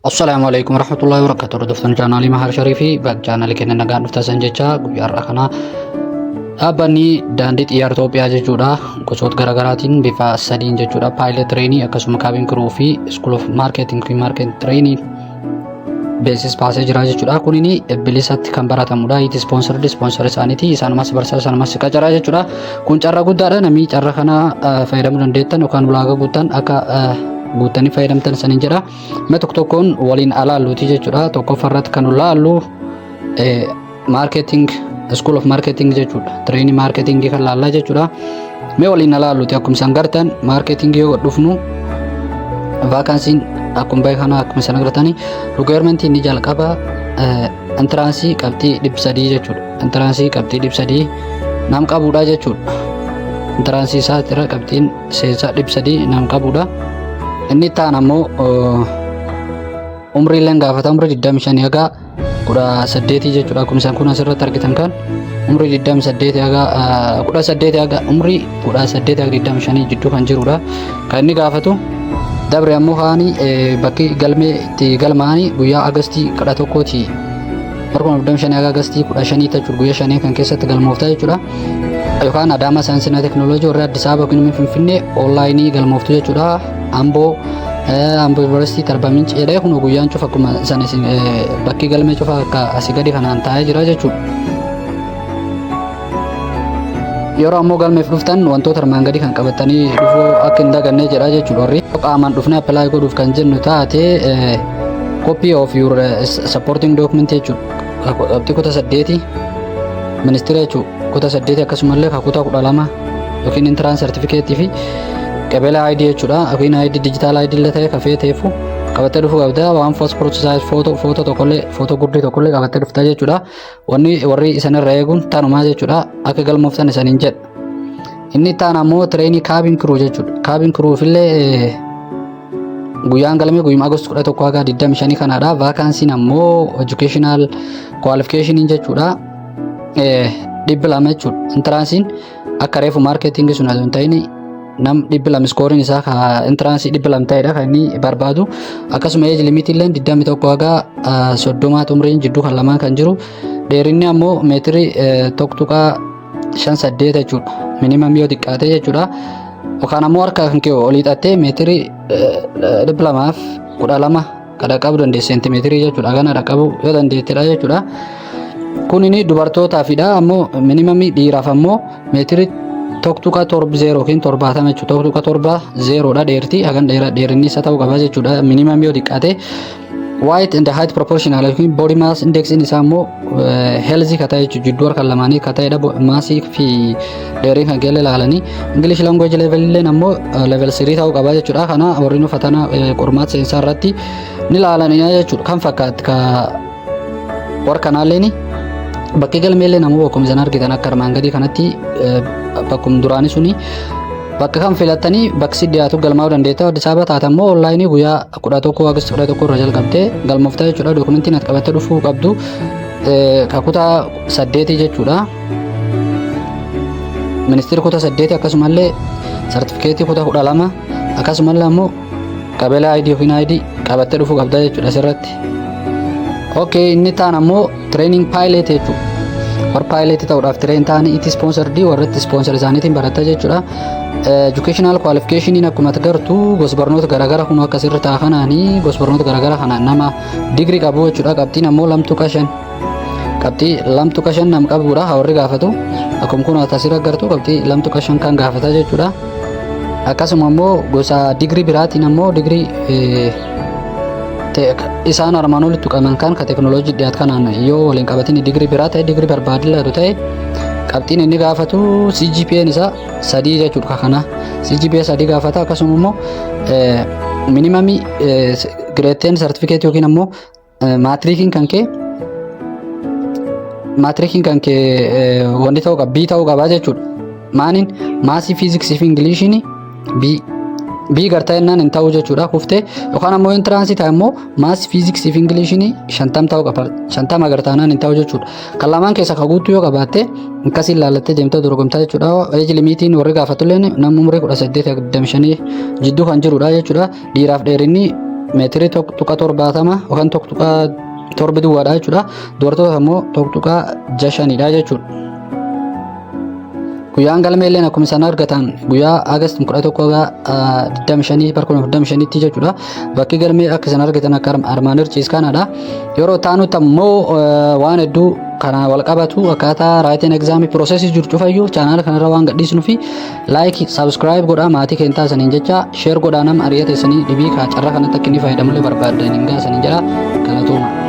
Assalaamu alaikum warahmatullahi wabarakatuh. Hordoftoonni chaanaalii Mahar Shariifii bakka chaanaalii keenya nagaan dhuftan jecha guyyaa har'a kana dhaabbanni daandii xiyyaara Itoophiyaa jechuudha gosoota garaagaraatiin bifa sadiin jechuudha pilot trainee, akkasuma cabin crew fi school of marketing fi market trainee beeksisa baasee jira jechuudha. Kunini bilisatti kan baratamudha. Iti sponsored sponsor isaaniiti. Isaanumas barsiisa, isaanumas qacaraa jechuudha. Kun carraa guddaadha. Namni carraa kana fayyadamuu dandeettan yookaan ulaagaa guuttan akka guuttanii fayyadamtan saniin jedha. Mee tokko tokkoon waliin alaalluuti jechuudha. Tokkoffaa irratti kan ilaallu marketing, school of marketing jechuudha. Trainee marketing kan laallaa jechuudha. Mee waliin alaalluuti. Akkuma isaan gartan, marketing yoo dhufnu, vacancyn akkuma bahe kana akkuma isaan agartanii, requirementii inni jalqaba entrance qabxii 300 jechuudha. Entrance qabxii 300 nam qabudha jechuudha. Entrance isaa irra qabxiin seensaa 300 nam qabudha. Inni itti aanu ammoo umriileen gaafata, umrii 25 haga 18 jechuudha. Akkuma isaan kun asirratti argitan kan umrii 28 haga 18 haga umrii 18 haga 25 jidduu kan jirudha. Kan inni gaafatu dabre ammoo kaanii bakki galmee itti galmaa'anii guyyaa Agastii 11ti, bara 2025 haga Agastii 15 jechuudha. Guyyaa shanii kan keessatti galmooftaa jechuudha. Yookaan Adaamaa Saayinsii Teekinooloojii, warri Addis Ababa yookiin Finfinnee online galmooftu jechuudha. Amboo Yuunivarsiitii, Arba Minci jedhee kun guyyaan cufa akkuma isaan bakki galmee cufa akka asii gadi kanaan taa'ee jira jechuudha. Yeroo ammoo galmeef dhuftan wantoota armaan gadii kan qabatanii dhufuu akka hin daganne jedha jechuudha. Warri qaamaan dhufnee apply godhuuf kan jennu taate, copy of your supporting document jechuudha. Qabxii kutaa saddeeti ministeera jechuudha. Kutaa saddeeti, akkasumallee kutaa 12 yookiin entrance certificate fi qabela ID jechuudha. Yookiin ID, digital ID illee ta'e kafee ta'eefu qabattee dhufuu qabda. Waan passport size photo, footoo tokkollee, footoo gurdii tokkollee qabattee dhufta jechuudha. Wanni warri isanirra eeguun tanumaa jechuudha. Akka galmooftan isaniin jedha. Inni itti aanu ammoo trainee cabin crew jechuudha. Cabin crewfillee guyyaan galmee guyyuma August 11 haga 25 kanaadha. Vacancyn ammoo educational qualification jechuudha. 200 jechuudha. Entranceiin akka reefu marketing sun osoo hin ta'in nam 200 scoreiin isaa ka entrance 200 ta'edha kan inni barbaadu. Akkasuma age limit illee 21 haga 30 umriin jidduu kan lamaan kan jiru. Dheerinni ammoo meetirii 1.58 jechuudha. Minimum yoo xiqqaate jechuudha. Yookaan ammoo harka kan kee olii hidhattee meetirii 212 kan dhaqqabuu dandeesse, seentimeetirii jechuudha. Kana dhaqqabuu yoo dandeettedha jechuudha. Kunini dubartootaafidha, ammoo minimumii dhiiraaf ammoo meetirii 1.70 yookiin 70 jechuudha. 1.70dha dheerti, hagan dheerinni isa ta'uu qaba jechuudha. Minimum yoo xiqqaate. Weight and height proportional yookiin body mass index isaa immoo healthy ka ta'e jechuudha. Jidduu harka lamaanii ka ta'edha massii fi dheeriin kan keelle ilaalanii. English language level illeen ammoo level 3 ta'uu qaba jechuudha. Kana warri nu fatana qormaata seensaa irratti ni ilaalanii jechuudha. Kan fakkaatti ka warra kanaalleen bakki galmeellee namoo bakkuma isin argitan akka armaan gadii kanatti, bakkuma duraanii suni bakka kan filattanii bakki si dhiyaatu galmaa'uu dandeetta. Addis Ababa taate ammoo online guyyaa 11, August 11 irra jalqabdee galmooftaa jechuudha. Dookumentiin ati qabattee dhufuu qabdu ka kutaa saddeetii jechuudha. Ministeerri kutaa saddeetii, akkasumallee sartifikeetii kutaa 12, akkasumallee ammoo qabela ID yookiin ID qabattee dhufuu qabda jechuudha asirratti. Okay, inni taan ammoo training pilot jechuudha. Warra pilot ta'uudhaaf train ta'anii itti sponsored, warra itti sponsor isaaniitiin baratta jechuudha. Educational qualification akkuma agartu gosa barnoota garaagaraa kun akka sirri ta'a kanaanii gosa barnoota garaagaraa kana nama digirii qabu jechuudha. Qabxiin ammoo 2.5, qabxii 2.5 nam qabudha warri gaafatu. Akkuma kun asirra agartu, qabxii 2.5 kan gaafata jechuudha. Akkasuma immoo gosa digirii biraatiin ammoo digirii isaan armaan olitti tuqaman kan ka teekinooloojii dhiyaatu kanaan yoo waliin qabatin digirii biraa ta'e, digirii barbaadillatu ta'e, qabxiin inni gaafatu CGPA'n isaa 3 jechuudha. Kana CGPA 3 gaafata. Akkasuma immoo minimumii grade 10 certificate yookiin ammoo maatrikiin kan kee wanti ta'uu qaba, B ta'uu qaba jechuudha. Maaniin mathsii, fiiziksii fi Ingiliishiin B B gartaa jennaan hin ta'u jechuudha, kuftee. Yookaan ammoo entrance ta'e immoo maths, fiiziksii fi Ingiliishiin 50 ta'uu qaba, 50 gartaanaan hin ta'u jechuudha. Kan lamaan keessa ka guutuu yoo qabaatte akkasiin laallattee deemtee dorgomtaa jechuudha. Age limitiin warri gaafatullee namni umurii 18 25 jidduu kan jirudha jechuudha. Dhiiraaf dheerinni meetirii 1.70 yookaan 1.7 duwwaadha jechuudha. Dubartoota immoo 1.65dha jechuudha. Guyyaan galmee illee akkuma isaan argatan guyyaa August 11 25 bara 2025tti jechuudha. Bakki galmee akka isaan argatan akka armaan irra kanadha. Yeroo taanutti ammoo waan hedduu kana wal qabatu, akkaataa written examii processii jiru cufayyuu channela kanarra waan gadhiisnuu fi like, subscribe godhaa maatii keenya taasisaniin jecha, share godhaa nama ari'ata isanii dhibii carraa kanatti akka inni fayyadamullee barbaaddan hin gaasaniin jedha. Galatooma.